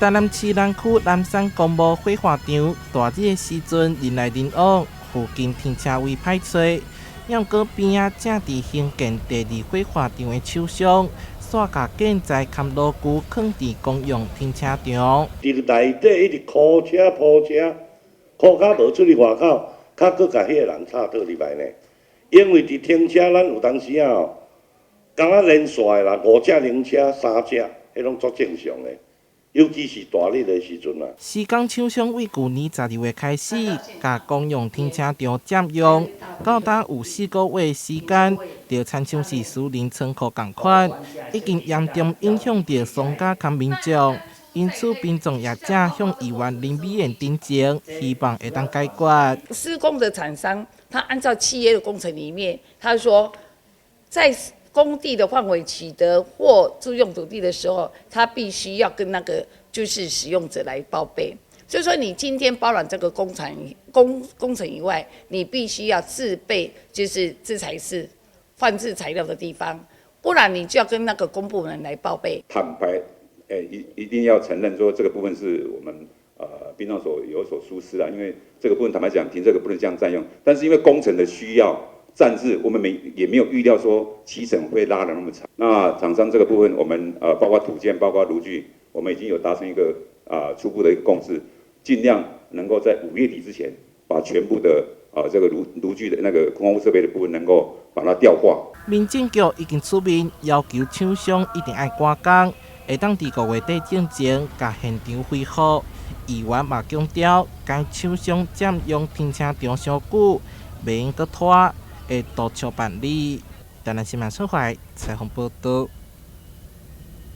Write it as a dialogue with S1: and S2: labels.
S1: 台南市南區南山公墓火化場，大日的時陣人來人往，附近停車位歹揣。猶閣邊仔正佇興建第二火化場的廠商，煞共建材佮爐具囥佇公用停車場。
S2: 佇內底一直箍車鋪車，箍較無出去外口，較閣共彼个人插倒入來呢。因為佇停車，咱有當時仔哦，敢若連續的啦，五隻靈車、三隻，彼攏足正常的。尤其是大日的時陣啊。
S1: 施工廠商為舊年12月開始，共公用停車場佔用，到今有4個月時間，就親像是私人倉庫仝款，已經嚴重影響著商家佮民眾。因此，殯葬業者向議員林美燕陳情，希望會當解決。
S3: 施工的廠商，他按照契約的工程裡面，他說在工地的範圍取得或租用土地的時候，他必須要跟那個就是使用者來報備。所以說，你今天包攬這個工程以外，你必須要自備就是資材室放置材料的地方，不然你就要跟那個公部門來報備。
S4: 坦白，一定要承認說這個部分是我們殯葬所有所疏失啦，因為這個部分坦白講，停車格不能這樣佔用，但是因為工程的需要。暫時我們沒也沒有預料說期程會拉得那麼長。那廠商這個部分，我們包括土建，包括爐具，我們已經有達成一個初步的一個共識，盡量能夠在5月底之前，把全部的這個爐具的那個空污設備的部分能夠把它吊掛。
S1: 民政局已經出面要求廠商一定愛趕工，會當佇5月底進前共現場恢復。議員嘛強調，該廠商佔用停車場傷久，袂用閣拖。會督促辦理。台南新聞出懷採訪報導。